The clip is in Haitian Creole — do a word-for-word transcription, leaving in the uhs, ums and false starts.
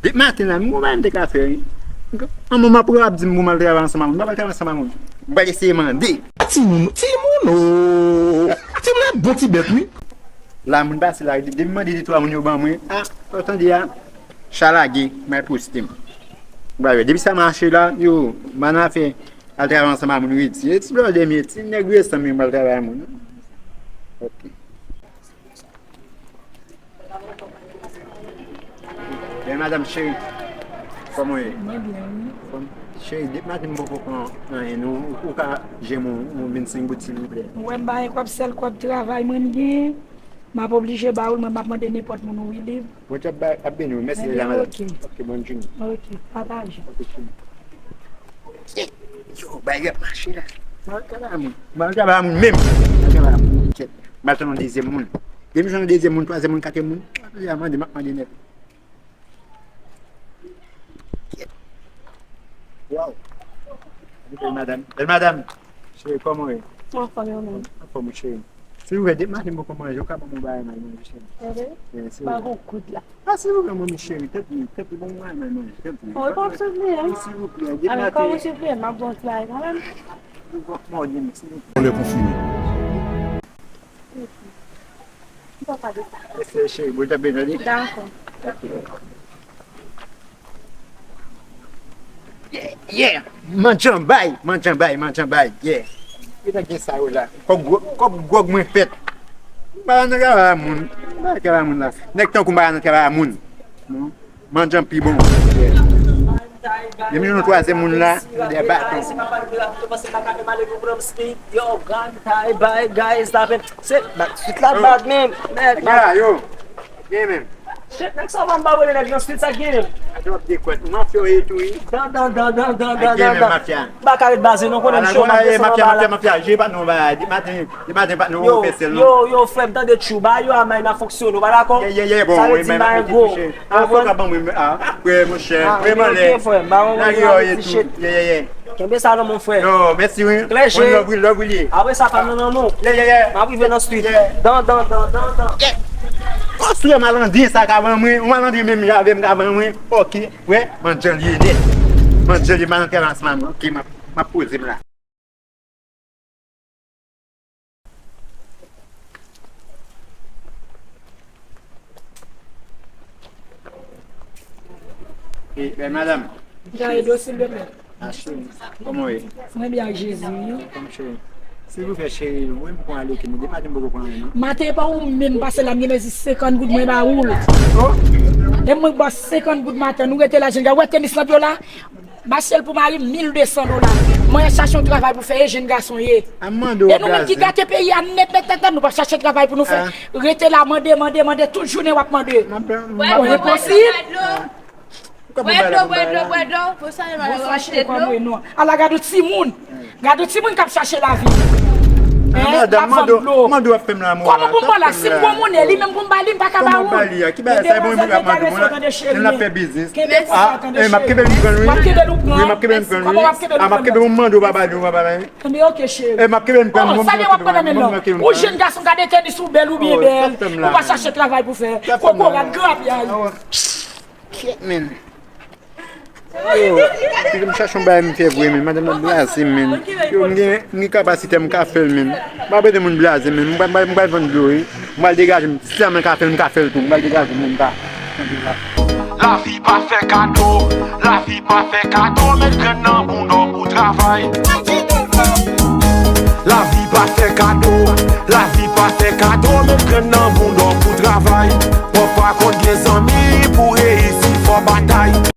Depi maten la, m gon bagay m te ka fè, wi. An, manman pou ap di m pou m al travay ansanm ak moun. M pa pral travay ansanm ak moun. M pral eseye mande. Timoun, timoun, o! Timoun ap bon ti bèt, wi. La, moun pase la, depi m mande de twa moun yo ban mwen. A, ou tande a? Cha lage, m al poste m. M pral wè. Depi sa mache la, yo, m ann afè al travay ansanm ak moun redi. E ti blòdè m ye, ti nèg resan m yo, m pral travay ak moun. Ok. Bèl madanm cheri, kòman w ye? Mwen byen, wi. Kòm, cheri, depi maten m poko pran anyen, non? Ou, ou ka jwenn yon, yon vennsenk goud, silvouplè? Ou wè m pa gen kòb, sèl kòb travay mwen gen. M ap oblije ba ou l, mwen m ap mande nenpòt moun ou wi liv. Bondye ap ba, ap beni w. Mèsi deja, madanm. Ok. Ok, bòn jounen. Ok, pataje. Ok, cheri. Yo, bagay ap mache la. M al travay a moun. M al travay a moun menm. M al travay a moun. Kèt. M al tann yon dezyèm moun. Depi m jwenn yon dezyèm moun, twazyèm moun, katriyèm moun, m ap mande, m ap mande nèt. Kèt. Waw. Bèl madanm. Bèl madanm. Cheri, kòman w ye? Mwen anfòm, e ou menm? Anfòm, cheri. Silvouplè, depi maten m poko manje, ou ka ban m yon bagay m al manje, cheri? Tande? Silvouplè. Ba yon kout la. A, silvouplè, manmi cheri, tanpri, tanpri, ban m yon bagay m al manje, tanpri. Mwen pa ap sipleyen. Silvouplè, depi maten. A, men kòm ou sipleyen, m ap ba w ti bagay kanmenm. Ou va mòde m, silvouplè. Ou lè konfime. Mèsi, cheri, bon, tande. Dakò. Yeah, yeah. Mandjan bay, mandjan bay, mandjan bay, yeah. Ki nèg gen sa yo la? Kòb gwo-, kòb gwòg mwen fèt. M pa nan travay a moun. M pa nan travay a moun la. Nèg tankou m pa nan travay a moun. Non. Mandjan pi bon. Yeah. Depi nou twazyèm moun la, de baton. Yo, gantay bay, guys, tape. Se, ba, sit la bad, man. Nèg la, yo. Gen menm. Shit, nèg sa w pa m pa wè nèg nan street sa gen menm. Atò w ap dekwèt. Mafya w ye tou, wi. Dan, dan, dan, dan, dan, dan, dan, dan. Gen menm mafya. M pa ka ret baze non, konnen m cho, m ap desann anba la. Mafya, mafya, je pa nou ba. Depi maten, depi maten pa nou fè sèl non. Yo, yo, frè m, tande tchou. Ba yo a may n ap fonksyone, ou pa dakò? Ye, ye, ye, bon, wi, men m ap mete touche. A, fò w ka ban mwen, a, apre, monchè, vrèman lè. Lage yo ye tou. Ye, ye, ye. Kenbe sa non, mon frè. Yo, mèsi, wi. Klè je. One love, wi, love, wi, li ye. Apre sa, pa nan nan non. Yeah, yeah, yeah. M ap rive nan street. Yeah. Dan, dan, dan, dan, dan. Yeah. Kòs lè malandren sa ka ban mwen, yon malandren menm jan avè m ka ban mwen. Ok, wè, mandjan li ye nèt. Mandjan li, m pa nan travay ansanm avè m. Ok, m ap, m ap poze m la. E, bèl madanm. Gade dosye l demen. A, cheri. Kòman w ye? Mwen byen ak Jezi, wi. Kòm cheri. Silvouplè, cheri, voye m pou ale ke mwen. Depi maten m poko pran anyen, non. Maten e pa ou menm pase la, m gen mezi senkant goud mwen ba ou l. Oh? E mwen ba senkant goud maten, nou rete la, jèn gason. Ou wè tenis nan pye w la? M achte l pou mari m, mil de san dola. Mwen chache yon travay pou fè, e jèn gason ye. E nou menm ki gate peyi a nèt, nèt, nèt, nèt, nou pa chache travay pou nou fè. Rete la, mande, mande, mande, tout jounen w ap mande. Bon, enposib. Bwè dlo, bwè dlo, bwè dlo. Pou sa, yo pa achte dlo. Ala gade yon timoun. Gade yon timoun k ap chache lavi. Hein, l ap vann dlo. Kòman pou m ba la? Si m gon monnen, li menm pou m ba li, m pa ka ba ou. Ki bagay sa, bon, moun ap mande moun la, l ap fè biznis. Kenbe pou sa, tande cheri. M ap kenbe l, m pran l, wi. M ap kenbe l, m pran l, wi. Kòman w ap kenbe l, m pran l? M ap kenbe l, m mande w pa ba li, w pa ba li. Tande, ok, cheri. M ap kenbe l, m pran l, m ap kenbe l, m pran l. Ou jèn gason, gade tenis ou bèl, ou byen bèl. Ou pa chache travay pou fè. Kokorat, grapyay. Kèt, men. Yo, m chache yon bagay m fè vre, men madanm nan blaze m, men. Yo, m gen, m gen kapasite, m ka fè l, men. M pa bezwen moun blaze m, men. M pral, m pral vann dlo, wi. M pral degaje m. Si sèlman m ka fè l, m ka fè l tou. M pral degaje m, men, m ka. Lavi pa fè kado, lavi pa fè kado, met grenn nan bounda w pou travay. Lavi pa fè kado, lavi pa fè kado, met grenn nan bounda w pou travay.